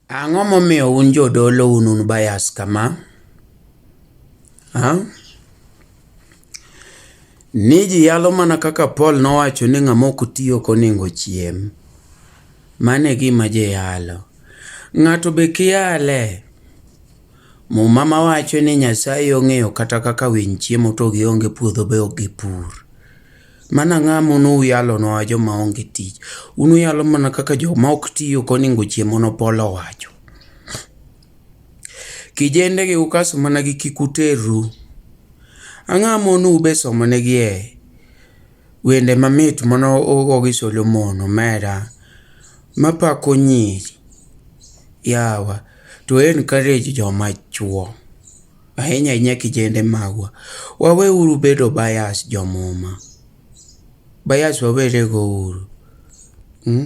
Ang'o momiyo un jodolo un un bias kama? Ha? Ni ji yalo mana kaka Paul nowacho ni ng'ama ok ti ok onego ochiem. Mano e gima ji yalo. Ng'ato be kiyale, Muma mawacho ni Nyasaye ong'eyo kata kaka winy chiemo to gionge puodho be ok gipur. Mano ang'o mono uyalonwa joma onge tich? Un uyalo mana kaka joma ok ti ok onego ochiem mono Paul owacho. Kijende gi ukaso mana gi kik uterru. Ang'o mono ube somonegi e wende mamit mano ogo gi Solomon omera mapako nyiri yawa to encourage joma chuo ahinya ahinya kijende magwa. Waweuru bedo bias jomuma. Bias wawerego uru. Hmm?